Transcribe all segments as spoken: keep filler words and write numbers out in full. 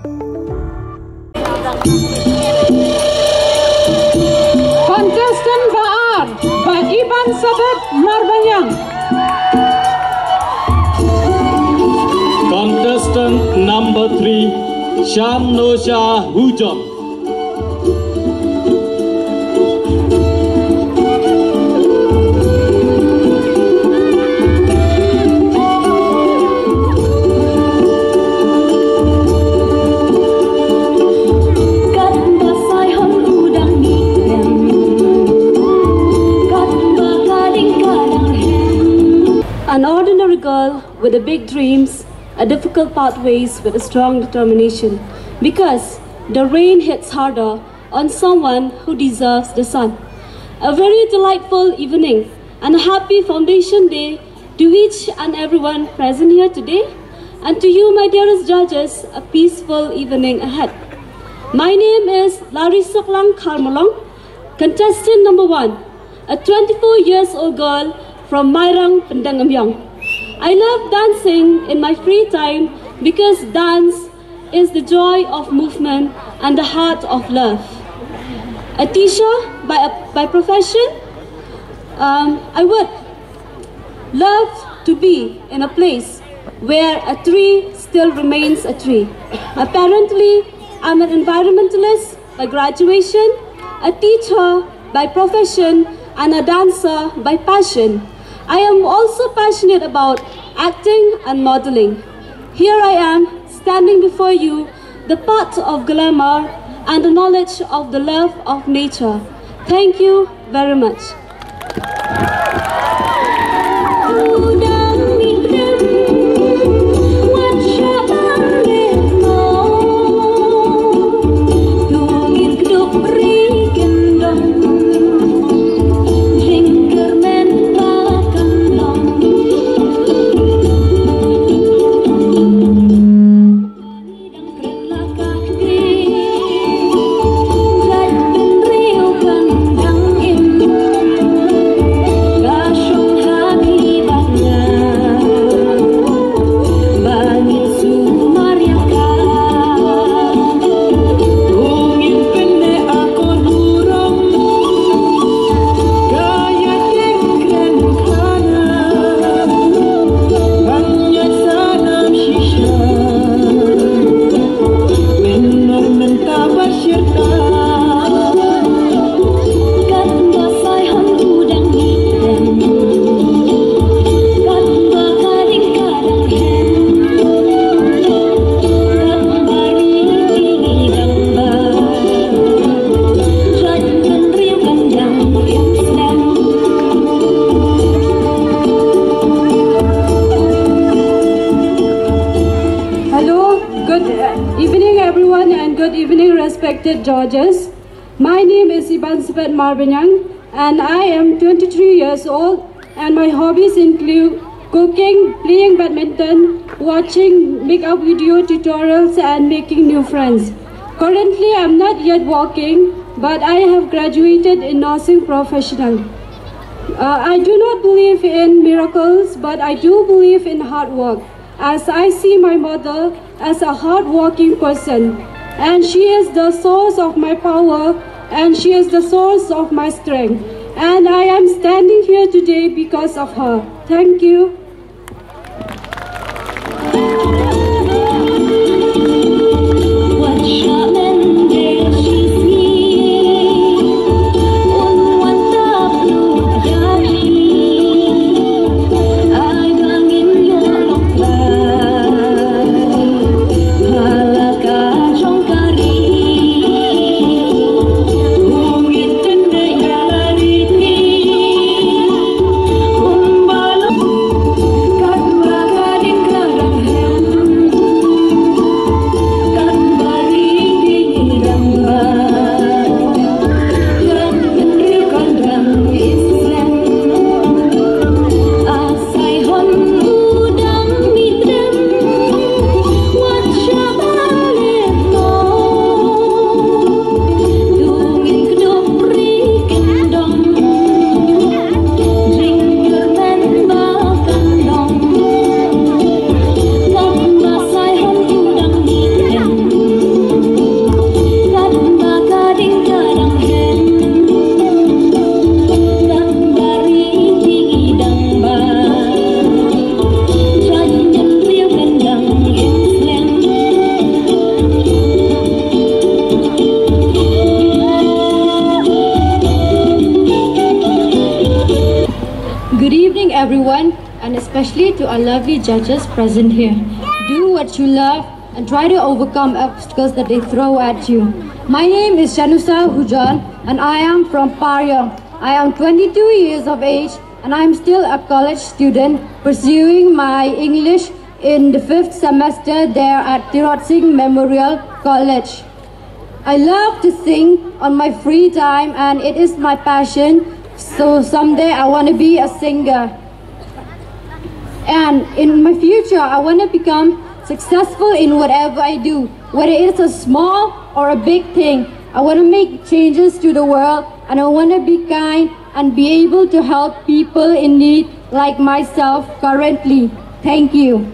Contestant ba ar, ba Iban Sabet Marbaniang. Contestant number three, Shamnosha Hujong. An ordinary girl with a big dreams, a difficult pathways with a strong determination, because the rain hits harder on someone who deserves the sun. A very delightful evening and a happy Foundation Day to each and everyone present here today, and to you, my dearest judges, a peaceful evening ahead. My name is Larisuklang Kharmolong, contestant number one, a twenty-four years old girl from Mairang, Pendengamyong. I love dancing in my free time because dance is the joy of movement and the heart of love. A teacher by, by profession, um, I would love to be in a place where a tree still remains a tree. Apparently, I'm an environmentalist by graduation, a teacher by profession, and a dancer by passion. I am also passionate about acting and modeling. Here I am, standing before you, the path of glamour and the knowledge of the love of nature. Thank you very much. Hello, good evening, everyone, and good evening, respected judges. My name is Ibansabet Marbaniang, and I am twenty-three years old, and my hobbies include cooking, playing badminton, watching makeup video tutorials, and making new friends. Currently, I'm not yet working, but I have graduated in nursing professional. Uh, I do not believe in miracles, but I do believe in hard work, as I see my mother as a hard-working person, and she is the source of my power, and she is the source of my strength, and I am standing here today because of her. Thank you. To our lovely judges present here. Do what you love and try to overcome obstacles that they throw at you. My name is Shanusa Hujan and I am from Paryong. I am twenty-two years of age and I am still a college student pursuing my English in the fifth semester there at Tirot Singh Memorial College. I love to sing on my free time and it is my passion. So someday I want to be a singer. And in my future, I want to become successful in whatever I do, whether it's a small or a big thing. I want to make changes to the world and I want to be kind and be able to help people in need like myself currently. Thank you.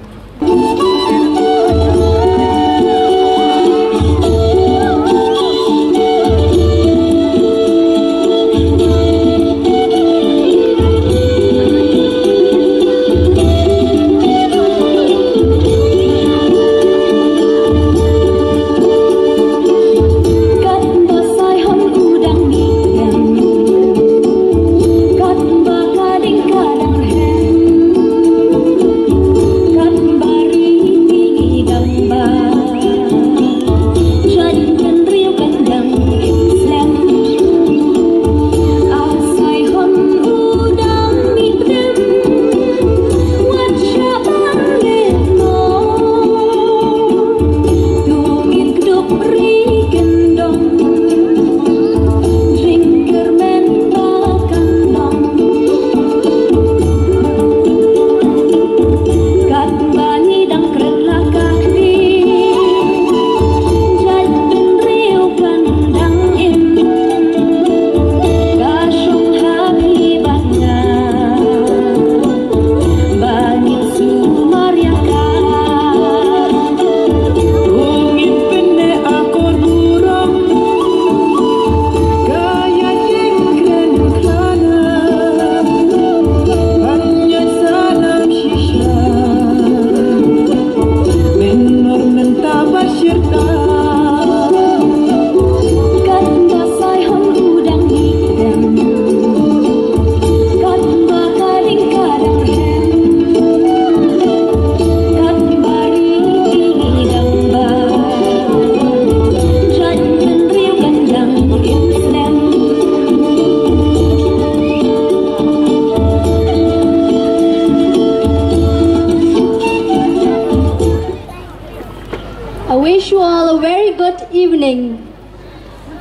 I wish you all a very good evening.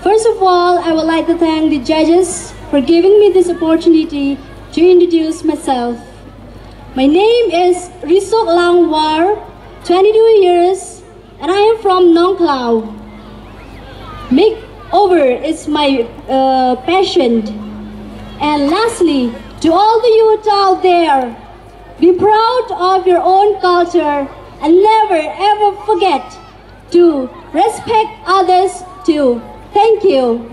First of all, I would like to thank the judges for giving me this opportunity to introduce myself. My name is Risok Langwar, twenty-two years, and I am from Nongkhlaw. Makeover is my uh, passion. And lastly, to all the youth out there, be proud of your own culture and never ever forget to respect others too. Thank you.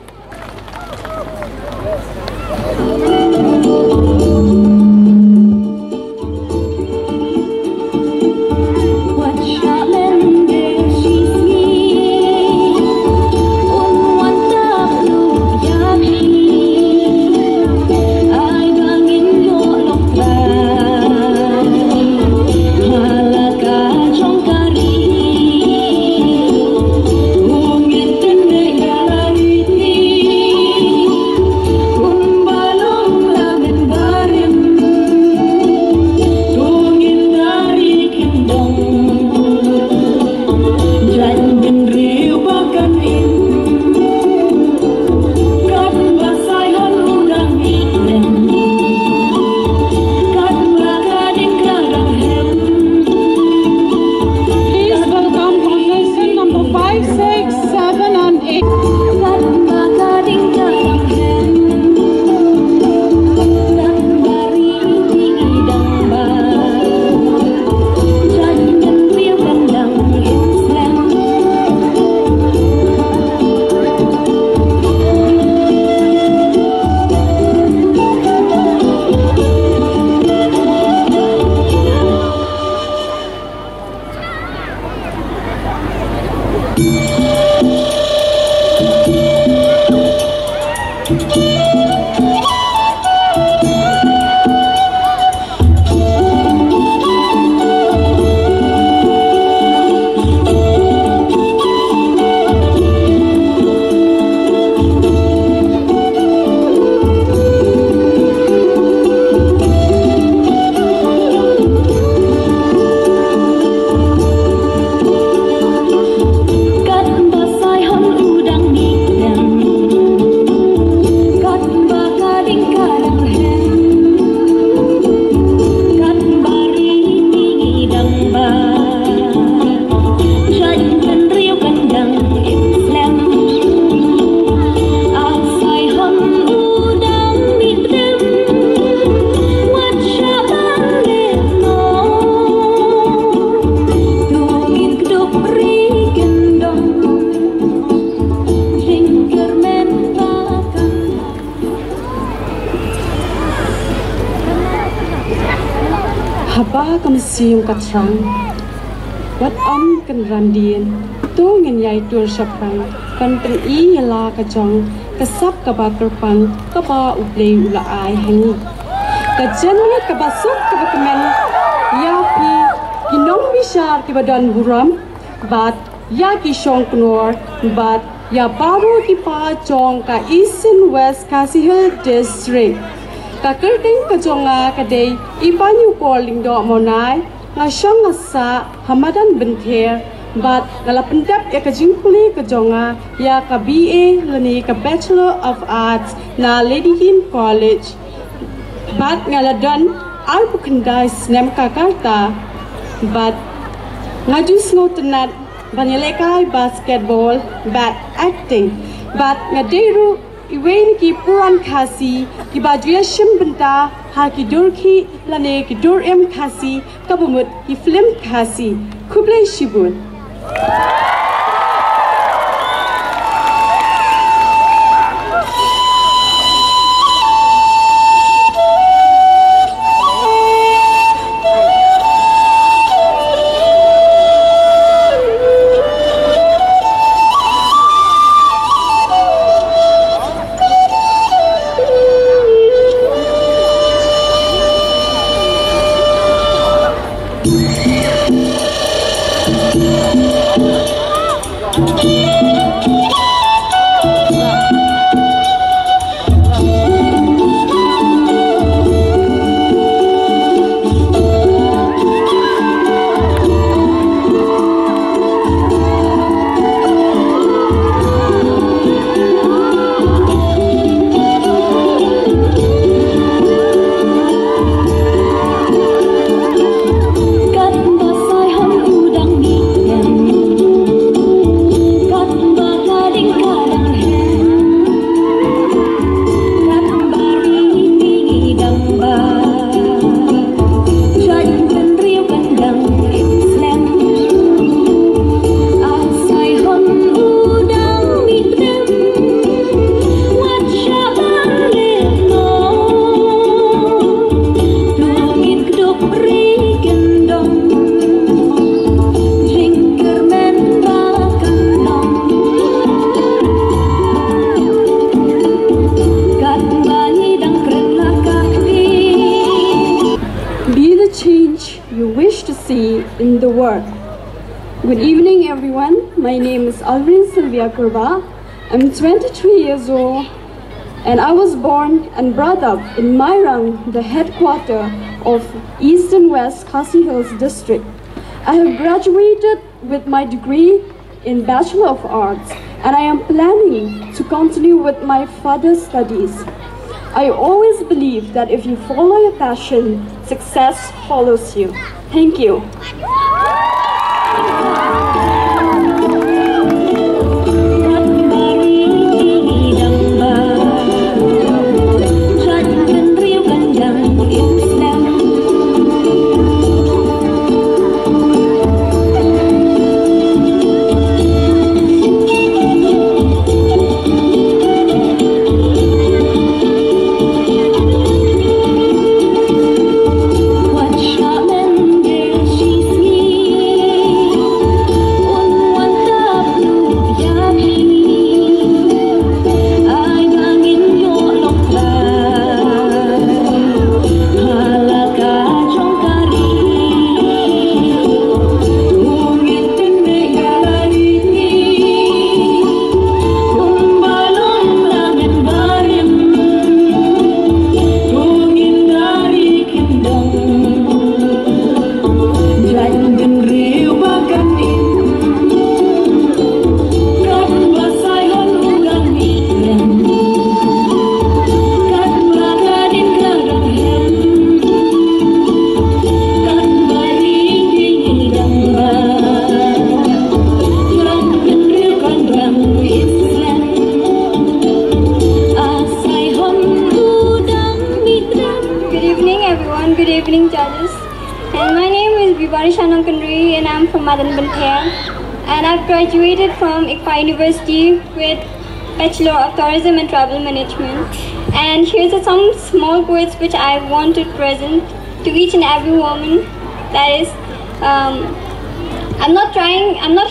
Sium ka thrang. Wat ym kynran dien. To ngin ïai tur shaphrang. Ban pyni ïa la ka jong ka sap kaba kyrpang kaba U Blei u la ai ha ngi. Ka janmiet kaba suk kaba kmen ïa phi ki nongbishar kiba don burom bad ïa ki shongknor bad ïa baroh ki paid jong ka Eastern West Khasi Hills District. Ka kyrteng ka jong nga ka dei Ipanyukor Lyngdoh Mawnai, nga shong nga sah ha madan Bynther bad nga la pyndep ïa ka jingpule ka jong nga ïa ka B A lane ka Bachelor of Arts na Lady Keane College. Bad nga la don arphew khyndai snem ka rta bad nga ju sngewtynnat ban ïalehkai basketball bad acting. Bad nga dei ruh iwei na ki puran Khasi kiba ju ïashim bynta ha ki dur khih lane ki dur im Khasi kaba mut ki film Khasi. Khublei shibun. Be the change you wish to see in the world. Good evening, everyone. My name is Alvin Sylvia Kurba. I'm twenty-three years old, and I was born and brought up in Mairang, the headquarter of Eastern West Khasi Hills District. I have graduated with my degree in Bachelor of Arts, and I am planning to continue with my further studies. I always believe that if you follow your passion, success follows you. Thank you. Good evening, everyone. Good evening, judges. And my name is Bibarisha Nongkynrih, and I'm from Madan Bynther. And I've graduated from ICFAI University with Bachelor of Tourism and Travel Management. And here's some small quotes which I want to present to each and every woman. That is, um, I'm not trying, I'm not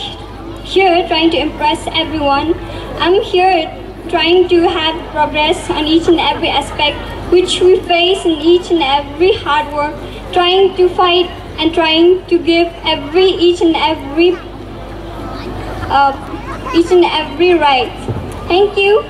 here trying to impress everyone. I'm here trying to have progress on each and every aspect which we face in each and every hard work, trying to fight and trying to give every, each and every, uh, each and every right. Thank you.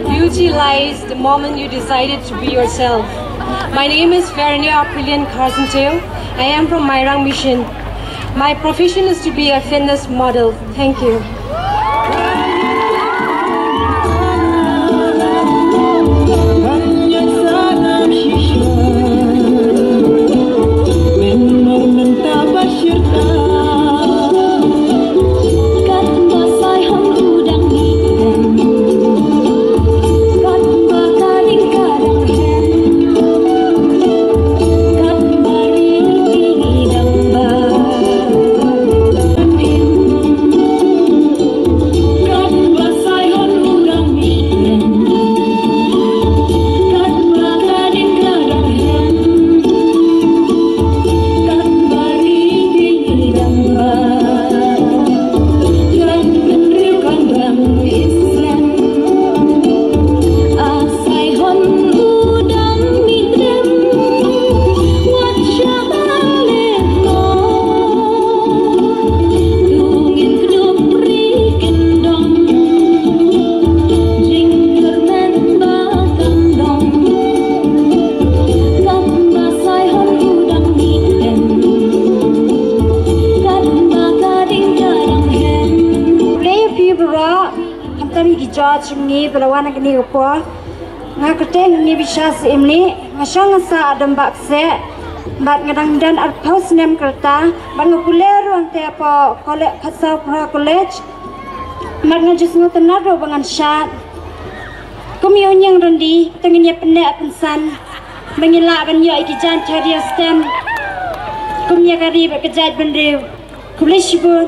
Beauty lies the moment you decided to be yourself. My name is Vernia Aprillian Carson Teo. I am from Mairang Mission. My profession is to be a fitness model. Thank you. Khublei ïa phi baroh, khamtam ïa ki judge jong ngi ba la wan ha kane ka por. Nga kyrteng Nibisha Syiemlieh, nga shong nga sah ha Dombah Kseh, bad nga dang don arphew snem ka rta, bad nga pule ruh hangtei hapoh college, Khatsaw Pharah College, bad nga ju sngewtynnad ruh ba ngan shad. Kum ïa u Nyieng Ryndih, to ngin ïa pyneh pynsan ba ngin lah ban ïoh ïa ki jaiñ career STEM kum ïa ka ri bad ka jaitbynriew. Khublei shibun.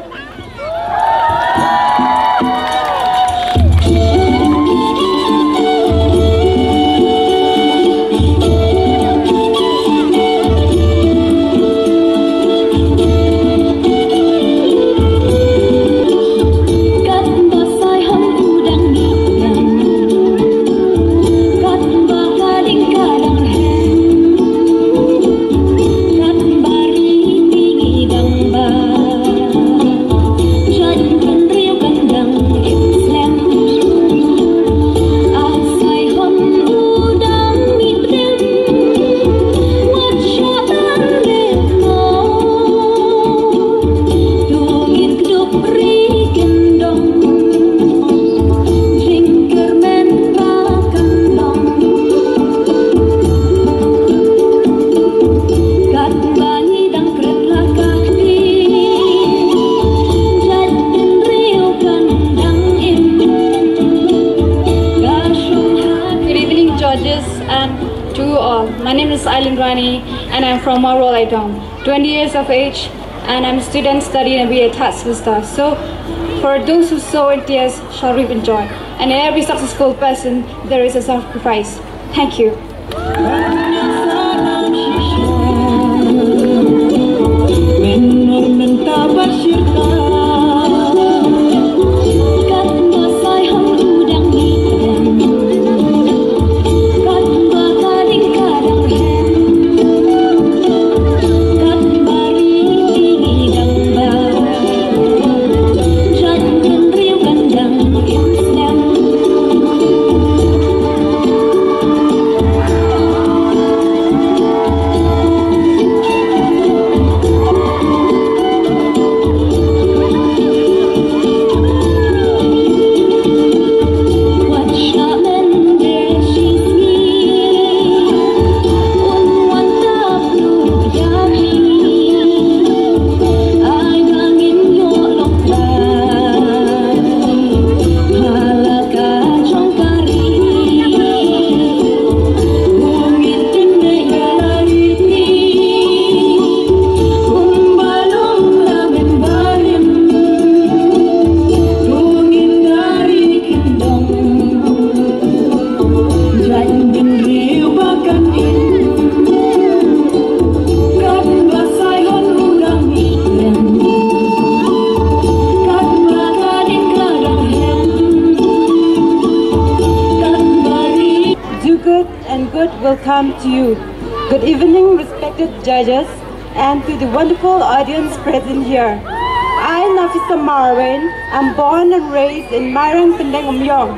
Good evening, judges, and to you all. My name is Aileen Rani, and I'm from Mawrohlaitong. Twenty years of age, and I'm a student studying in B A third semester. So, for those who sow in tears shall reap in joy, and in every successful person there is a sacrifice. Thank you. Come to you. Good evening, respected judges, and to the wonderful audience present here. I, Nafisa Marwain, am born and raised in Mairang Pyndengumiong,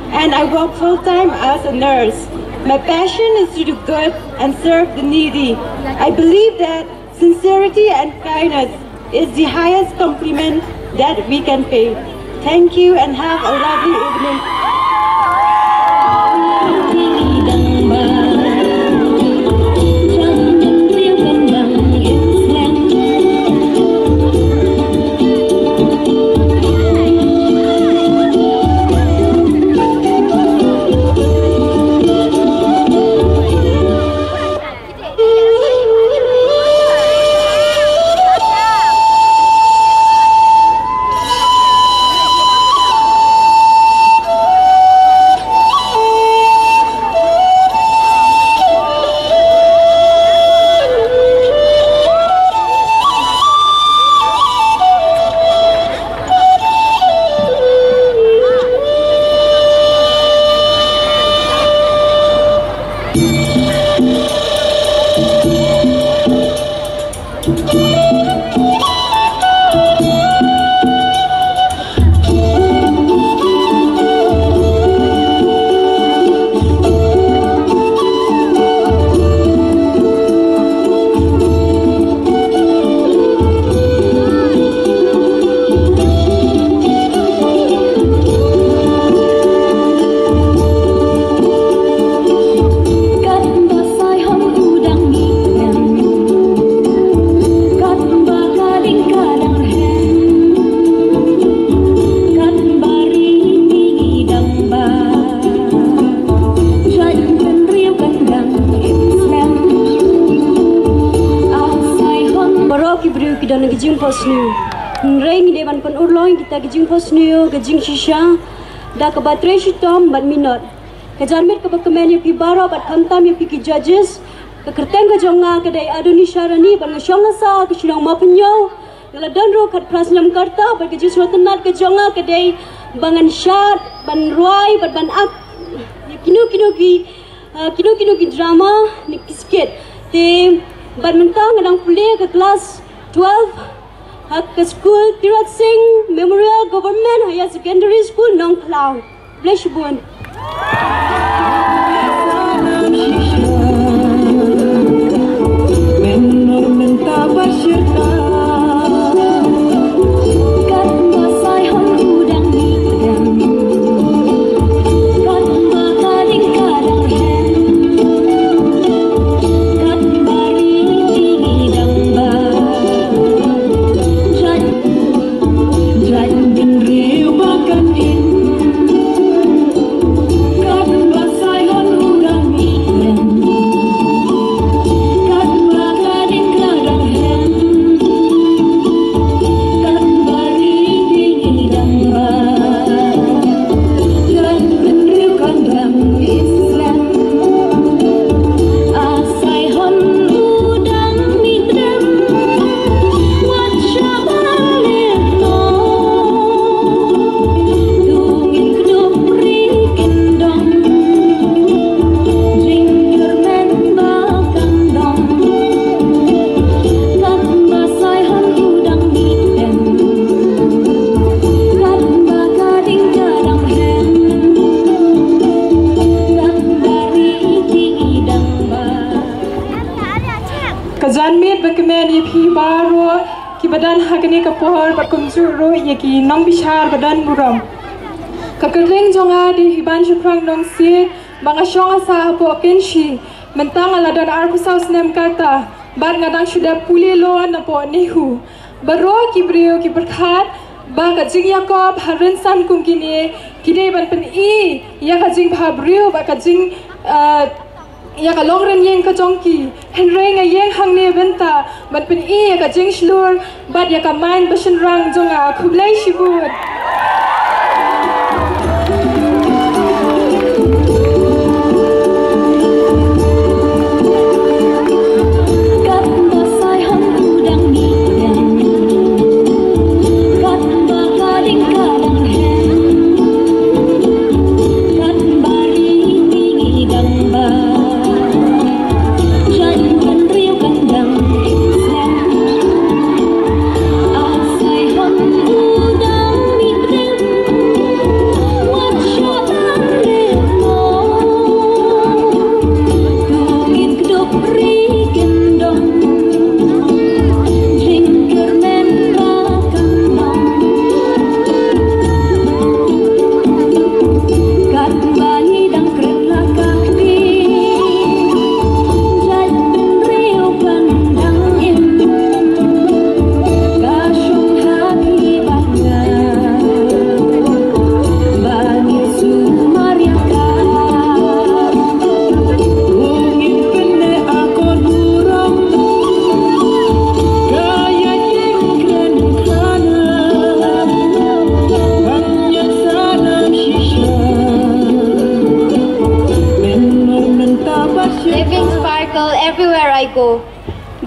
and I work full-time as a nurse. My passion is to do good and serve the needy. I believe that sincerity and kindness is the highest compliment that we can pay. Thank you and have a lovely evening. Baroh ki briew ki don ka jingphohsniew. Hynrei ngi dei ban pynurlong kita ka jingphohsniew, ka jingshisha da kaba trei shitom bad minot. Ka janmiet kaba kmen ïa phi baroh bad khamtam ïa phi ki judges. Ka kyrteng ka jong nga ka dei Adonisha Rani bad nga shong nga sah ha ka shnong Mawpynïaw. Nga la don ruh khatphra snem ka rta bad ka jingsngewtynnat ka jong nga ka dei ba ngan shad, ban rwai bad ban act ïa kino kino ki, ah, kino kino ki drama ne ki skit. Te bad mynta nga dang pule ka klas twelve ha ka skul Tirot Sing Memorial Government Higher Secondary School, Nongkhlaw. Khublei shibun. Ka janmiet ba kmen ïa phi baroh kiba don ha kane ka por bad kumjuh ruh ïa ki nongbishar ba don burom. Ka kyrteng jong nga dei Hiban Shaphrang Nongsiej, ba nga shong nga sah hapoh Kynshi. Mynta nga la don arphew saw snem ka rta bad nga dang shu dep pule law napoh NEHU. Baroh ki briew ki pyrkhat ba ka jingïakob ha rynsan kum kine ki dei ban pyni ïa ka jingbhabriew bad ka jing, eh, ïa ka longrynieng ka jong ki. Hynrei nga ïeng hangne mynta ban pyni ïa ka jingshlur bad ïa ka main ba shynrang jong nga. Khublei shibun.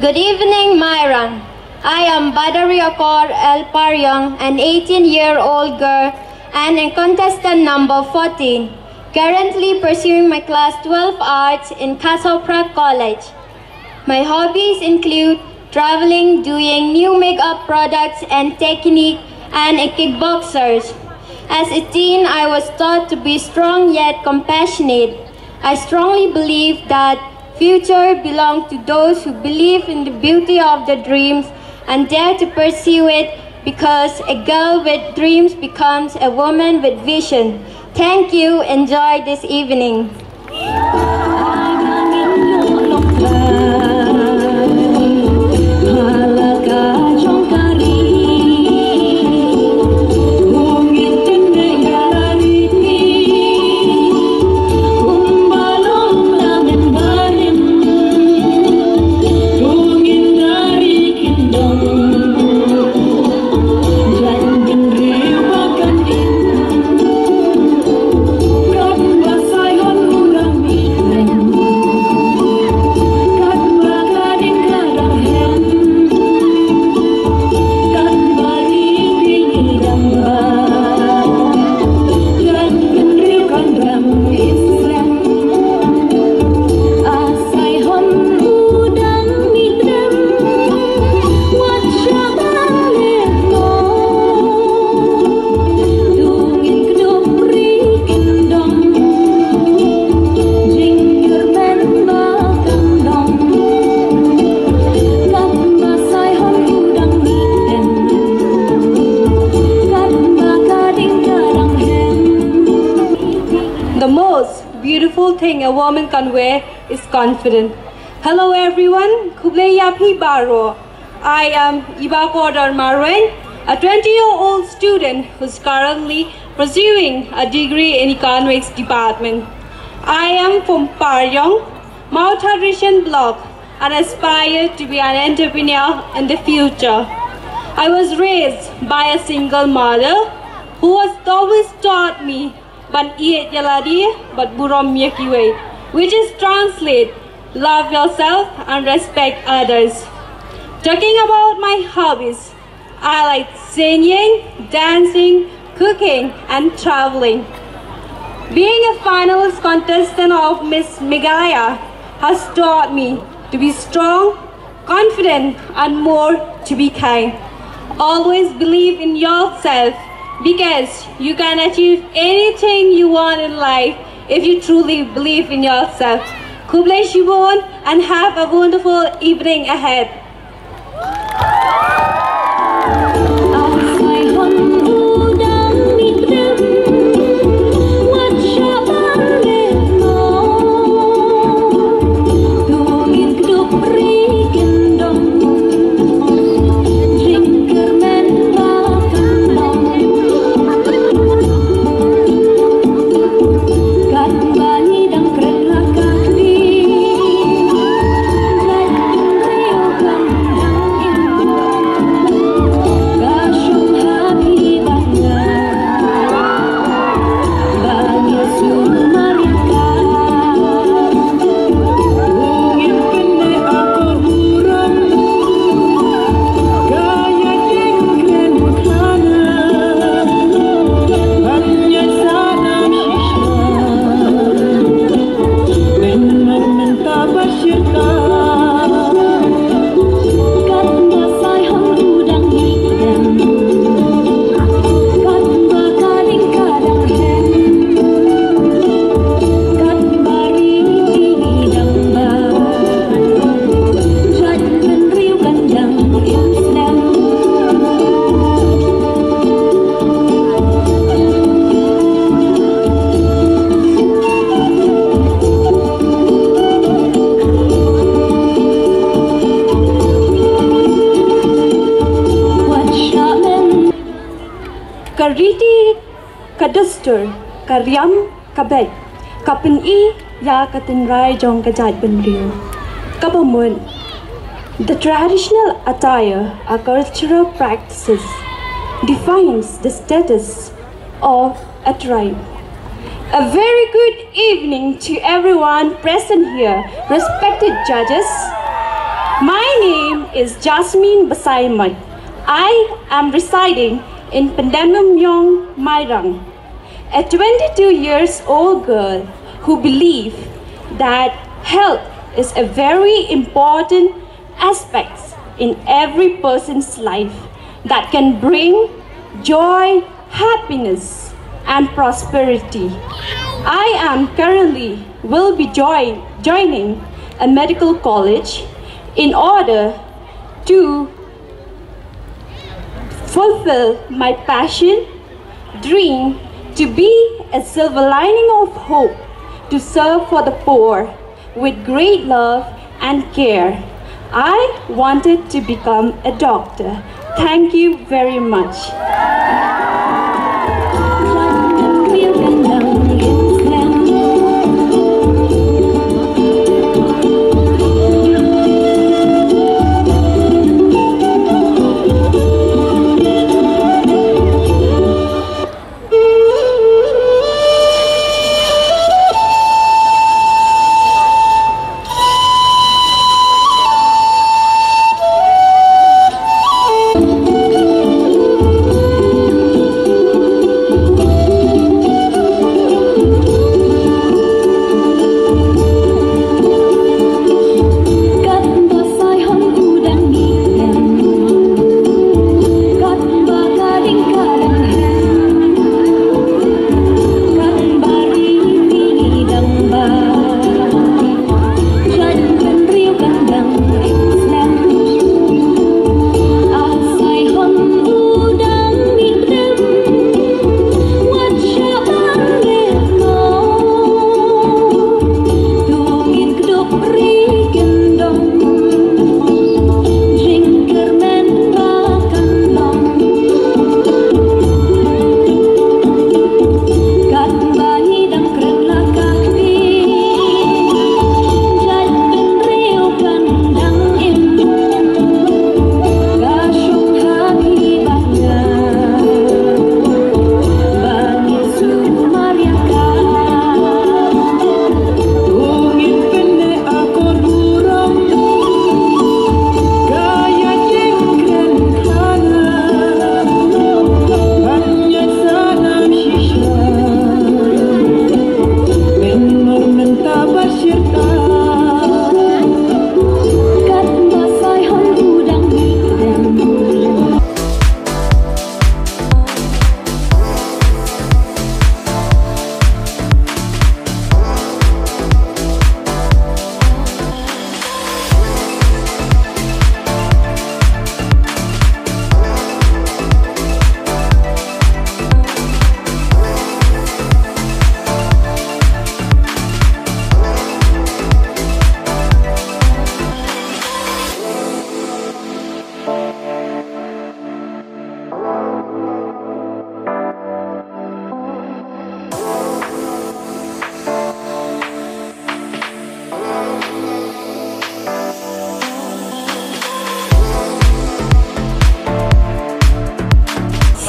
Good evening, Mairang. I am Badari Akor El Paryong, an eighteen-year-old girl and a contestant number fourteen, currently pursuing my class twelve arts in Khasaphra College. My hobbies include traveling, doing new makeup products and technique, and a kickboxer. As a teen, I was taught to be strong yet compassionate. I strongly believe that future belongs to those who believe in the beauty of the dreams and dare to pursue it, because a girl with dreams becomes a woman with vision. Thank you. Enjoy this evening. The most beautiful thing a woman can wear is confidence. Hello everyone, khublei ïa phi baroh. I am Iba Kodar Marweng, a twenty-year-old student who's currently pursuing a degree in economics department. I am from Paryong, Mawthadraishan block, and aspire to be an entrepreneur in the future. I was raised by a single mother who has always taught me, "Ban ïeit ïa lade, bad burom ïa kiwei," which is translate, "Love yourself and respect others." Talking about my hobbies, I like singing, dancing, cooking, and traveling. Being a finalist contestant of Miss Meghalaya has taught me to be strong, confident, and more to be kind. Always believe in yourself, because you can achieve anything you want in life if you truly believe in yourself. Khublei shibun and have a wonderful evening ahead. Ka riti, ka dustur, ka riam, ka beit, ka pyni ïa ka tynrai jong ka jaitbynriew. Kaba mut, the traditional attire, our cultural practices, defines the status of a tribe. A very good evening to everyone present here, respected judges, My name is Jasmine Basaimut. I am residing in Pendemyong, Mairang, a twenty-two years old girl who believe that health is a very important aspects in every person's life that can bring joy, happiness, and prosperity. I am currently will be join, joining a medical college in order to fulfill my passion, dream to be a silver lining of hope to serve for the poor with great love and care. I wanted to become a doctor. Thank you very much.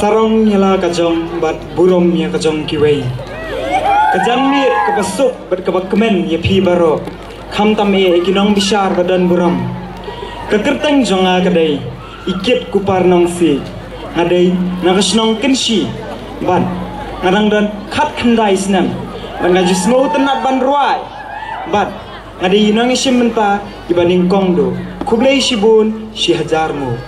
Sarong ïa la ka jong bad burom ïa ka jong kiwei. Ka janmiet kaba suk bad kaba kmen ïa phi baroh. Khamtam eh ïa ki nongbishar ba don burom. Ka kyrteng jong nga ka dei Ikit Kupar Nongsiej. Nga dei na ka shnong Kynshi bad nga dang don khatkhyndai snem bad nga ju sngewtynnat ban rwai bad nga dei i nongshim bynta iba nyngkong duh. Khublei shibun, shi hajar nguh.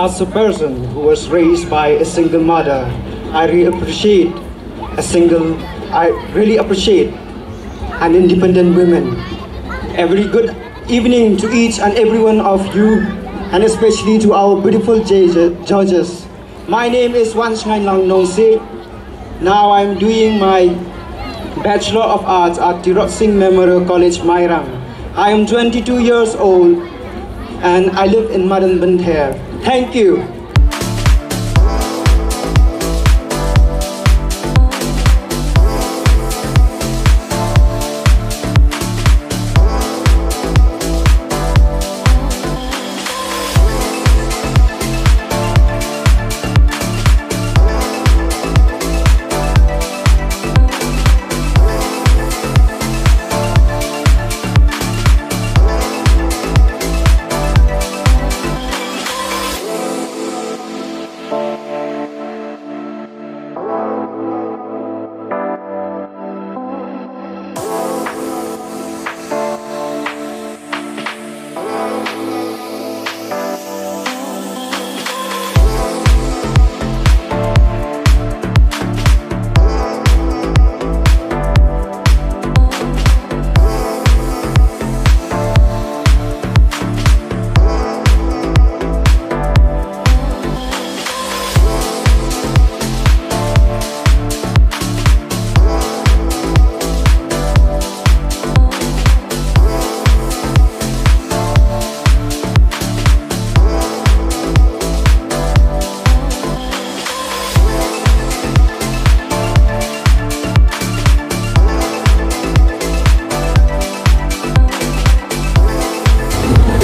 As a person who was raised by a single mother, I really appreciate a single, I really appreciate an independent woman. A very good evening to each and every one of you, and especially to our beautiful judge- judges. My name is Wan Shngain Lang Nongsi. Now I'm doing my Bachelor of Arts at Tirot Singh Memorial College, Mairang. I am twenty-two years old and I live in Madan Benther. Thank you.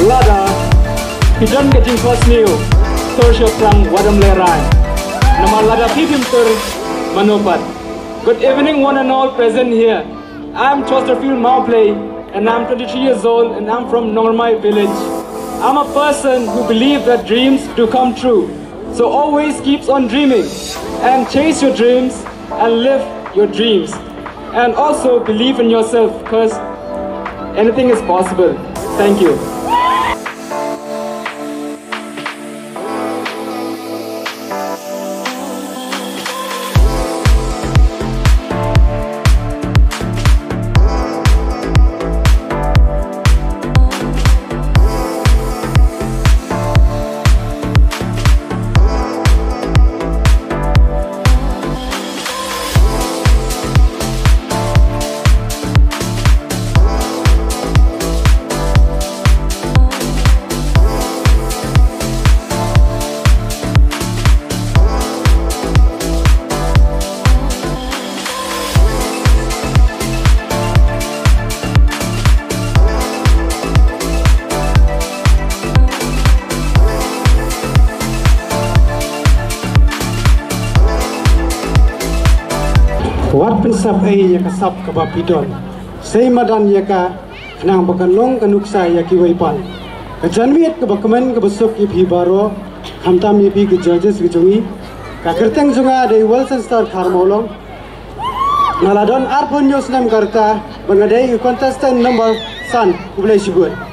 Lada phi don ka jingkhosniew, tur shaphrang wat ym lehrain. Namar lada phi phim tur, mano pat. Good evening, one and all present here. I'm Chesterfield Mawplay, and I'm twenty-three years old, and I'm from Nongrmai village. I'm a person who believes that dreams do come true. So always keeps on dreaming and chase your dreams and live your dreams. And also believe in yourself, 'cause anything is possible. Thank you. Wat pynsap ei ïa ka sap kaba phi don. Sei madan ïa ka, khnang ba kan long ka nuksa ïa kiwei pat. Ka janmiet kaba kmen kaba suk ïa phi baroh, khamtam ïa phi ki judges ki jong ngi. Ka kyrteng jong nga dei Wilson Star Kharmawlong. Nga la don arphew hynñiew snem ka rta, bad nga dei contestant number san. Khublei shibun.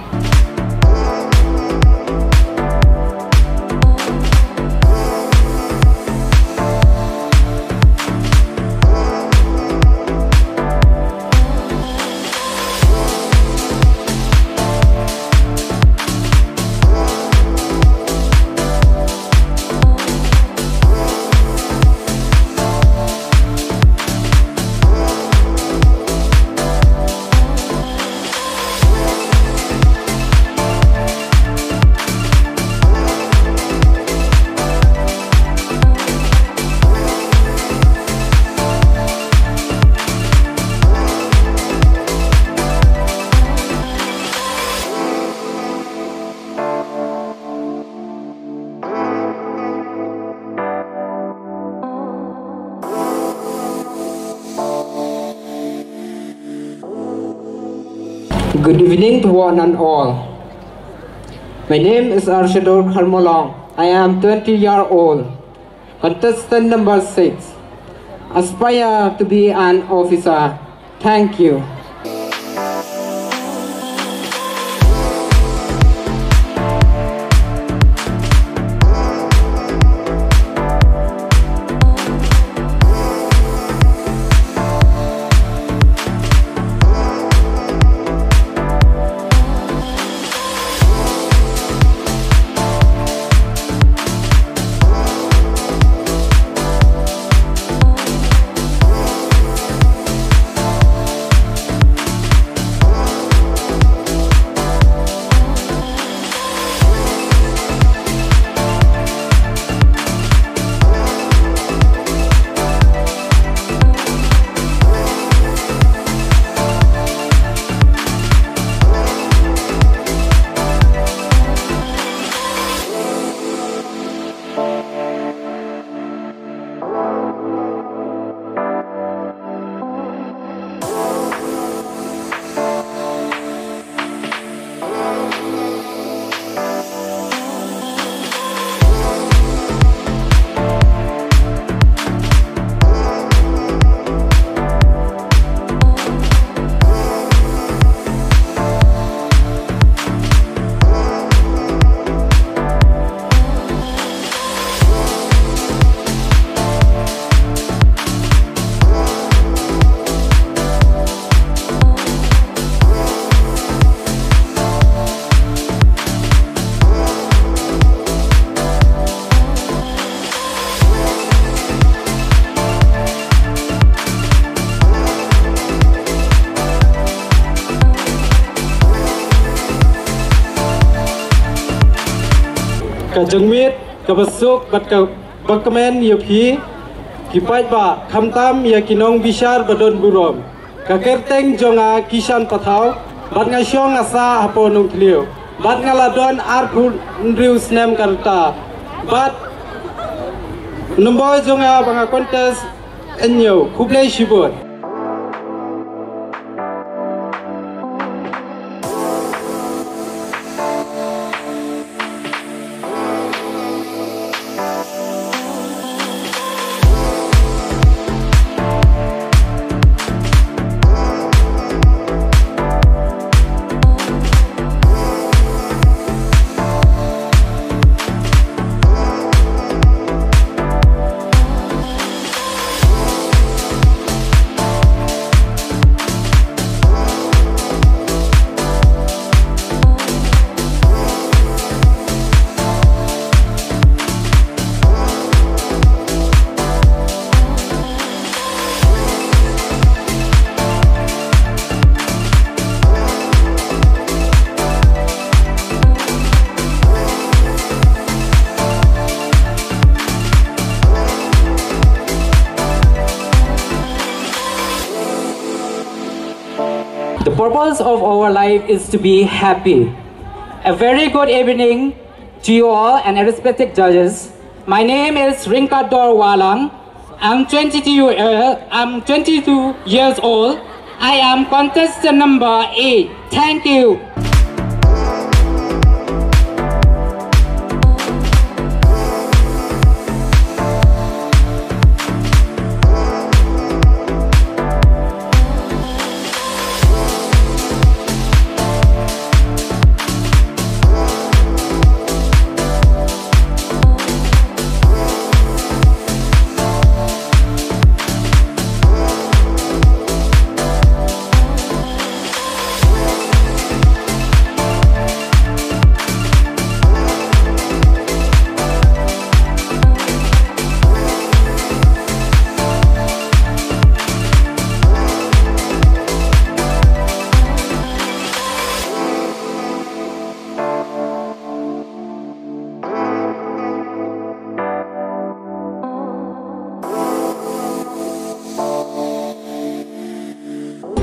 Good evening to one and all. My name is Arshador Kharmolong. I am twenty year old. Contestant number six. Aspire to be an officer. Thank you. Ka jingmut kaba suk bad kaba kmen ïa phi ki paidbah, khamtam ïa ki nongbishar ba don burom. Ka kyrteng jong nga Kishan Pathaw, bad nga shong nga sah hapoh Nongthliew, bad nga la don arphew hynriew snem ka rta. Bad number jong nga ba nga contest hynñiew. Khublei shibun. The purpose of our life is to be happy. A very good evening to you all and respected judges. My name is Ringkatdor Walang. I'm twenty-two year, I'm twenty-two years old. I am contestant number eight. Thank you.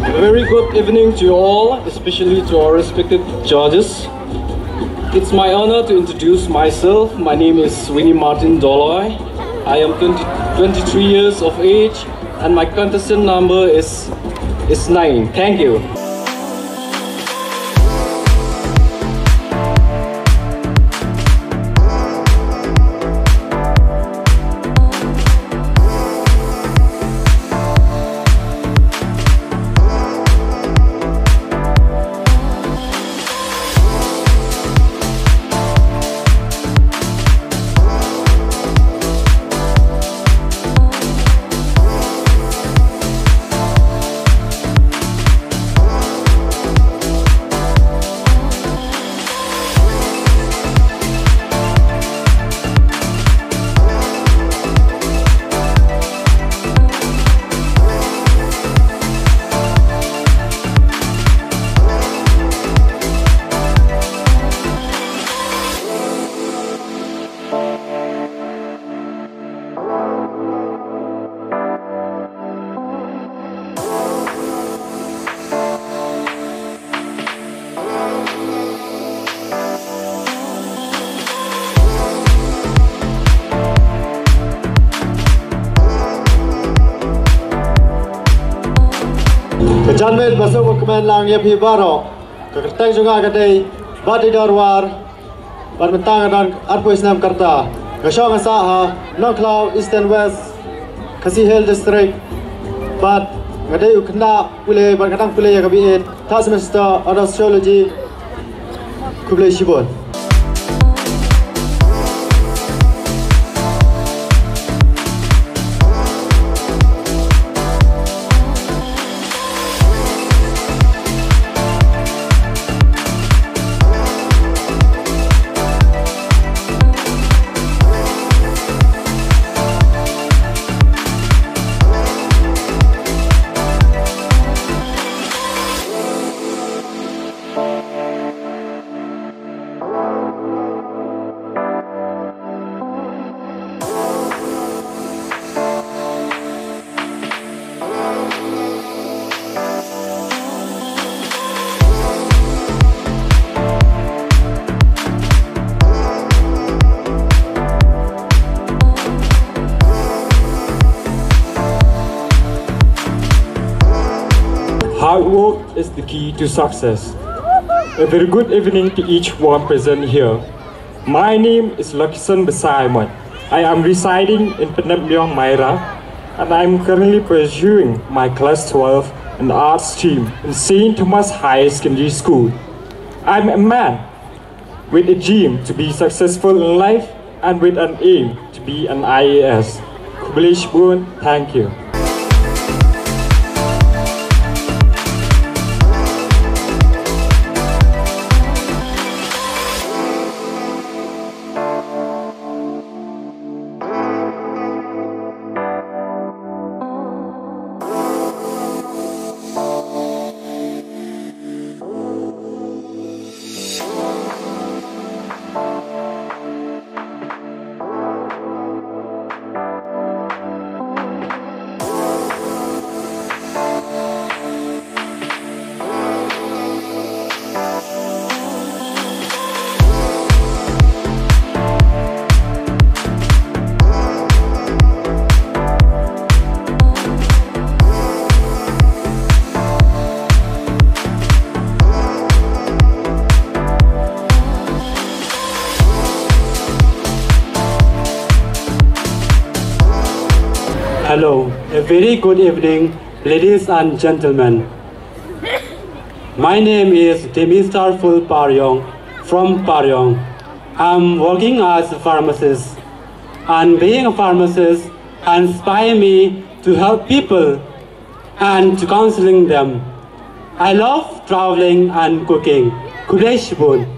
A very good evening to you all, especially to our respected judges. It's my honor to introduce myself. My name is Winnie Martin Doloi. I am twenty, twenty-three years of age, and my contestant number is, is nine. Thank you. Ka janmiet ba suk ba kmen lang ïa phi baroh. Ka kyrteng jong nga ka dei Batidor War. Bad mynta nga don arphew snem ka rta. Nga shong nga sah ha Nongkhlaw, Eastern West Khasi Hills District. Bad nga dei u khynnah pule bad nga dang pule ïa ka B Ed, third semester, Honours Sociology. Khublei shibun. Hard work is the key to success. A very good evening to each one present here. My name is Luckison Basaimot. I am residing in Penamphew, Mairang, and I am currently pursuing my class twelve in arts stream in Saint Thomas Higher Secondary School. I am a man with a dream to be successful in life and with an aim to be an I A S. Khublei shibun, thank you. Hello, a very good evening, ladies and gentlemen. My name is Demister Full Pariong from Pariong. I'm working as a pharmacist, and being a pharmacist inspire me to help people and to counseling them. I love traveling and cooking. Khublei shibun.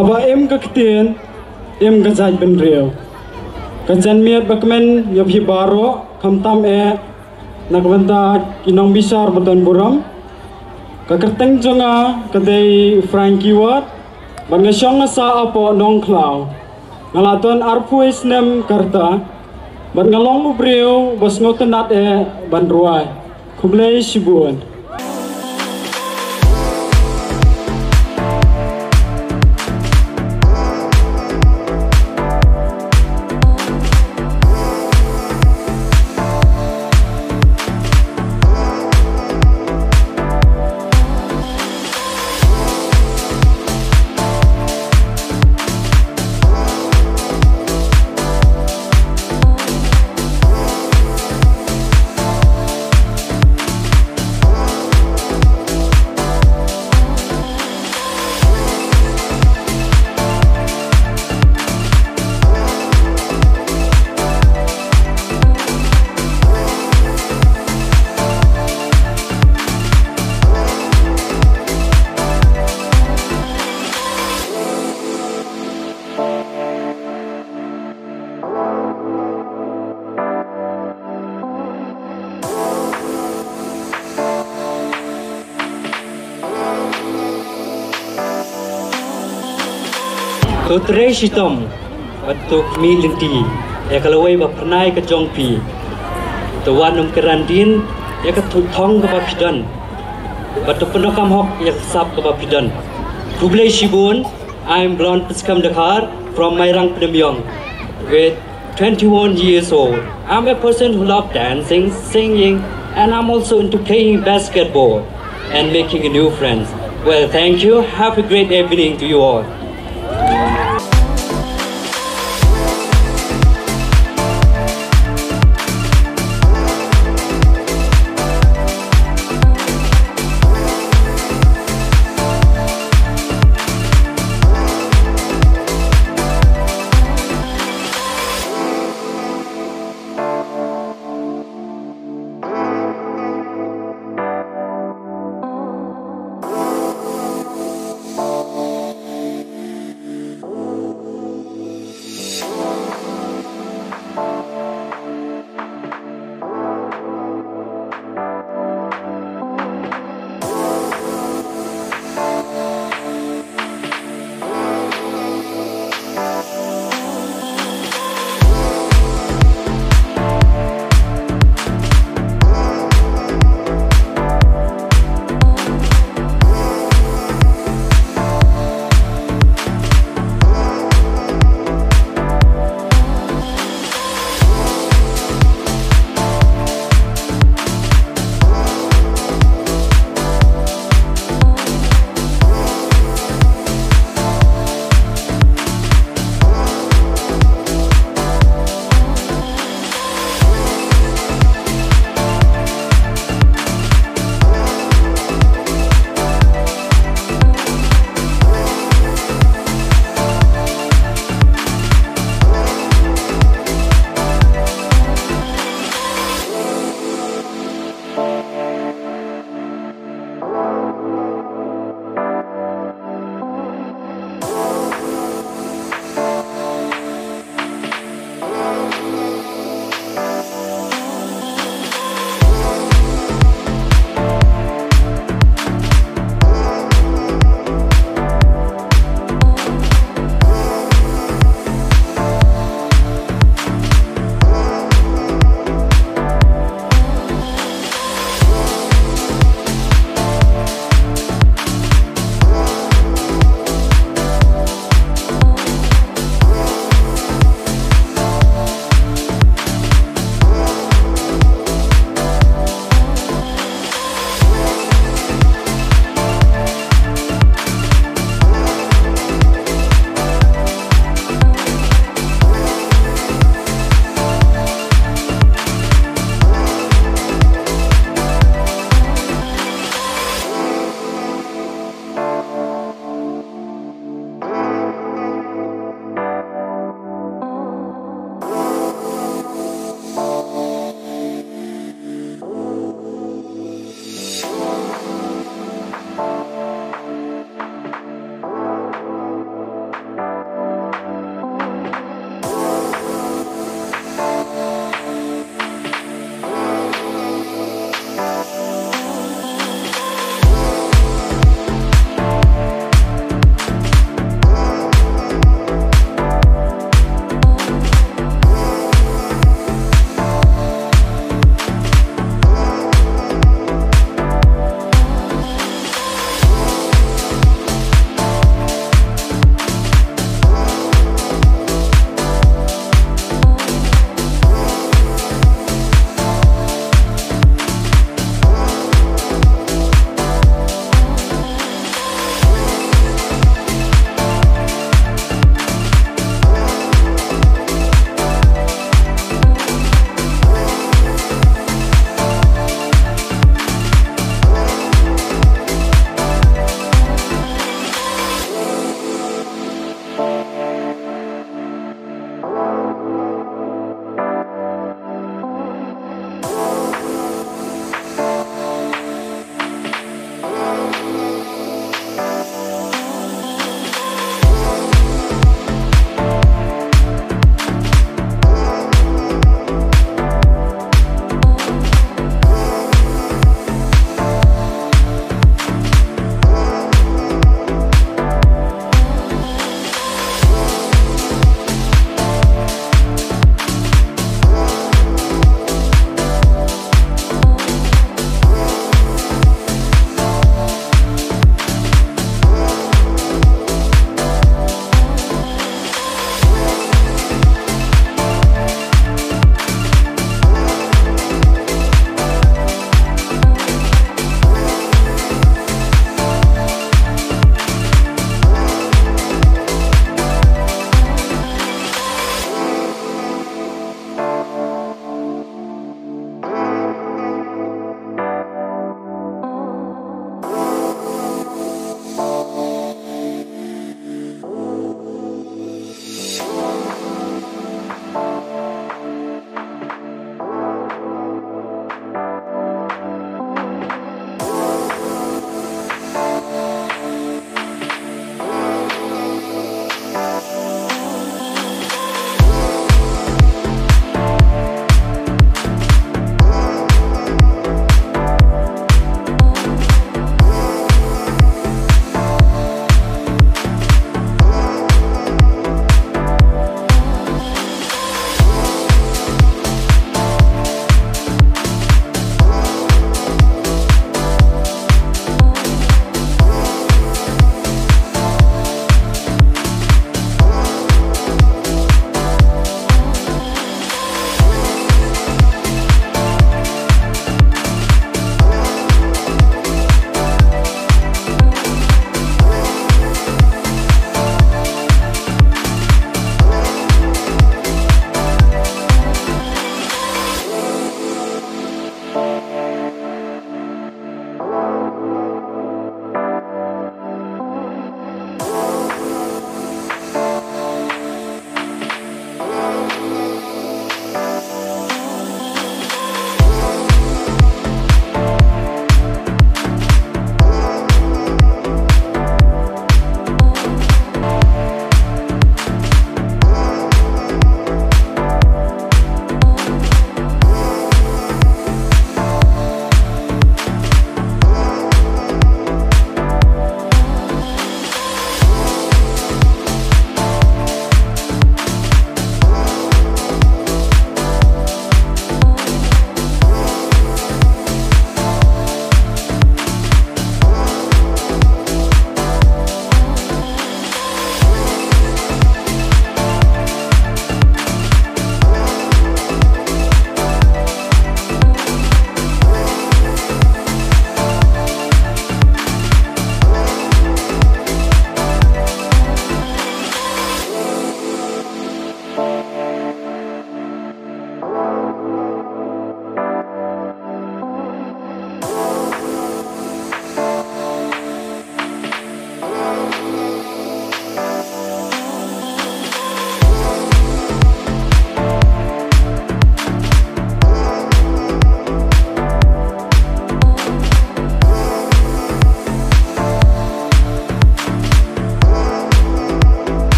Haba im ka ktien, im ka jaitbynriew. Ka janmiet ba kmen ïa phi baroh, khamtam eh na ka bynta ki nongbishar ba don burom. Ka kyrteng jong nga ka dei Frankie Ward, bad nga shong nga sah hapoh Nongkhlaw. Nga la don arphew snem ka rta, bad nga long u briew ba sngewtynnad eh ban rwai. Khublei shibun. To trei shitom bad to khmih lynti ïa ka lawei ba phyrnai ka jong phi. To wat nym kyrandien ïa ka thong kaba phi don, bad to pyndonkam hok ïa ka sap kaba phi don. Khublei shibun. I'm Blon Pynskhem Dkhar from Mairang Pnemiong. With twenty-one years old, I'm a person who love dancing, singing, and I'm also into playing basketball and making new friends. Well, thank you. Have a great evening to you all.